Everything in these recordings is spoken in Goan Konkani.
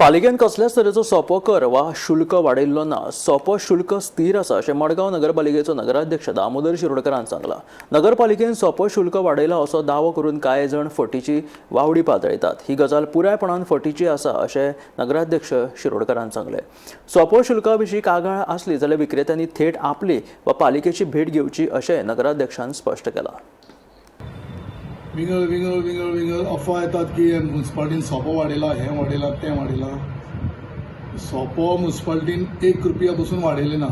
पालिकेन कसल्याच तरेचो सोपो कर वा शुल्क वाडयल्लो ना. सोपो शुल्क स्थीर आसा अशें मडगांव नगरपालिकेचो नगराध्यक्ष दामोदर शिरोडकारान सांगलां. नगरपालिकेन सोपो शुल्क वाडयला असो दावो करून कांय जाण फटीची वावडी पातळयतात. ही गजाल पुरायपणान फटीची आसा अशें नगराध्यक्ष शिरोडकारान सांगलें. सोपो शुल्का विशीं कागाळ आसली जाल्यार विक्रेत्यांनी थेट आपली वा पालिकेची भेट घेवची अशें नगराध्यक्षान स्पश्ट केलां. विंगड विंगड विंगड विंगड अफवा येतात की मुन्सिपाल्टीन सोपो वाडयला, हें वाडयलां, तें वाडयलां. सोपो मुन्सिपाल्टीन 1 रुपया पसून वाडयले ना.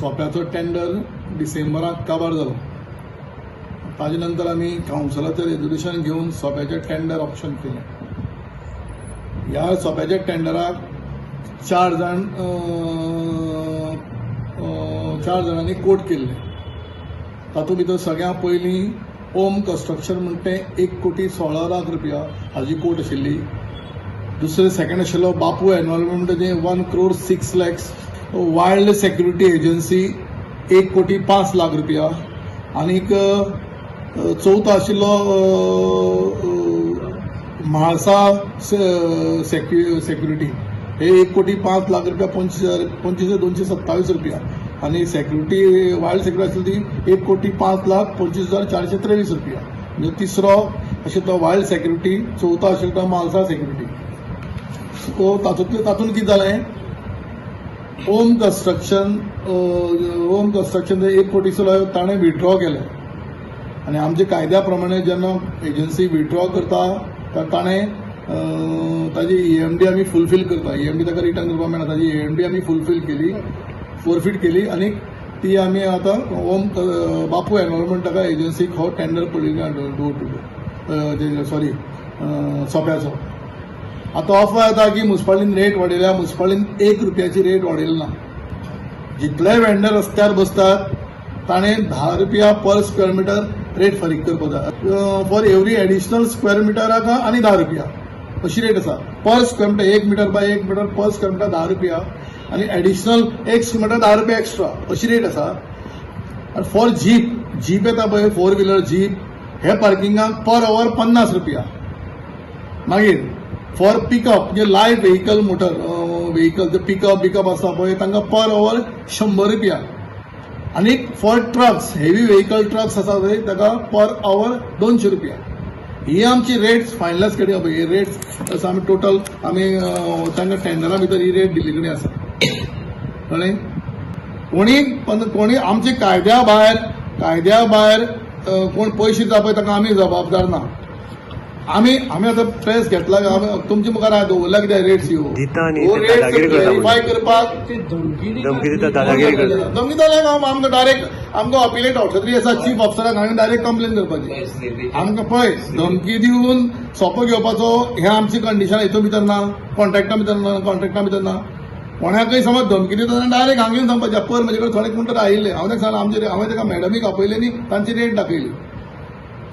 सोप्याचो टेंडर डिसेंबराक काबार जालो. ताजे नंतर आमी कावन्सिलाचें रेजोल्युशन घेवन सोप्याचें टेंडर ऑक्शन केलें. ह्या सोप्याच्या टेंडराक चार जाण चार जाणांनी कोट केल्ले. तातूंत भितर सगळ्यां पयलीं ओम कन्स्ट्रक्शन म्हणटा तें 1 कोटी 16 लाख रुपया हाजी कोट आशिल्ली. दुसरें सेकंड आशिल्लो बापू एनवायरमेंट, तेजें 1 crore 6 lakhs. Wild security agency 1 कोटी 5 लाख रुपया. आनीक चवथो आशिल्लो म्हाळसा सेक्युरिटी, हे 1 कोटी 5 लाख रुपया 25 हजार, 25,227 रुपया. आनी सेक्युरिटी, वायल्ड सेक्युरिटी आसली ती 1 कोटी 5 लाख 25 हजार 423 रुपया. म्हणजे तिसरो अशें तो वायल्ड सेक्युरिटी, चवथो आशिल्लो तो म्हालसा सेक्युरिटी. सो तातूंतलें तातूंत कितें जालें, ओम कन्स्ट्रक्शन 1 कोटी ताणें विड्रॉ केलें. आनी आमच्या कायद्या प्रमाणे जेन्ना एजन्सी विड्रॉ करता तर ताणें ताजी ईएमडी आमी फुलफील करता. ईएमडी ताका रिटर्न करपाक मेळना. ताजी ईएमडी आमी फुलफील केली, फोरफीट केली आनी ती आमी आतां ओम बापू एनवायरमेंट ताका एजन्सीक हो टेंडर पडिल्लो, डोर टू डोर, सॉरी, सोप्याचो. आतां अफवा येता की मुन्सिपाल्टीन रेट वाडयल्या. मुन्सिपाल्टीन 1 रुपयाची रेट वाडयली ना. जितले वेंडर रस्त्यार बसतात ताणें 10 रुपया पर स्क्वेअर मिटर रेट फारीक करपाक जाय. फॉर एवरी एडिशनल स्क्वेअर मिटराक आनी 10 रुपया अशी रेट आसा. पर स्क्वेअर मिटर, 1 मिटर बाय 1 मिटर पर स्क्वेअर मिटर 10 रुपया आनी एडिशनल 1 स्क्वेअर मिटर 10 रुपया एक्स्ट्रा अशी रेट आसा. आनी फॉर जीप, जीप येता पळय, फोर व्हिलर जीप, हे पार्किंगाक पर our 50 रुपया. मागीर फॉर पिकअप म्हणजे लायट व्हेकल, मोटर व्हेकल, ते पिकअप बिकअप आसता पळय, तांकां पर our 100 रुपया. आनी for trucks, heavy vehicle trucks आसा पळय, ताका पर our 200 रुपया. ही आमची रेट्स फायनलायज केली. पळय, ही रेट्स आमी टोटल आमी तांकां टेंडरा भितर ही रेट दिल्ली कडेन आसा. कळ्ळें? कोणी पण कोणी आमचे कायद्या भायर कोण पयशे दिता पळय, ताका आमी जबाबदार ना. आमी आतां प्रेस घेतला, आमी तुमच्या मुखार हांवें दवरला कित्याक रेट्स ह्यो. दिता न्ही, ह्यो ते रेट्स दादागिरी करता. क्लॅरिफाय करपाक. धमकी दिता, दादागिरी करता. धमकी जाल्यार आमकां डायरेक्ट, आमकां अपिलेट ऑथॉरिटी आसा. चीफ ऑफिसराक हांवें डायरेक्ट कंप्लेन करपाची. आमकां पळय, धमकी दिवन सोपो घेवपाचो हें आमची कंडिशन हितून भितर ना, कॉन्ट्रॅक्टा भितर ना, कॉन्ट्रॅक्टा भितर ना. कोणाकय समज धमकी दिता जाल्यार डायरेक्ट हांगा येवन सांगपाचें. पयर म्हजे कडेन थोडे कोण तर आयिल्ले. हांवें ताका सांगलें, आमचे हांवें ताका मॅडमीक आपयले न्ही, तांची रेट दाखयली.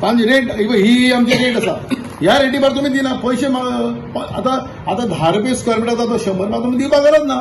तांची रेट ही आमची रेट आसा. ह्या रेटी भायर तुमी दिना पयशे. आतां आतां 10 रुपया स्क्वेअर मिटर तो 100 रुपया तुमी दिवपाक गरज ना.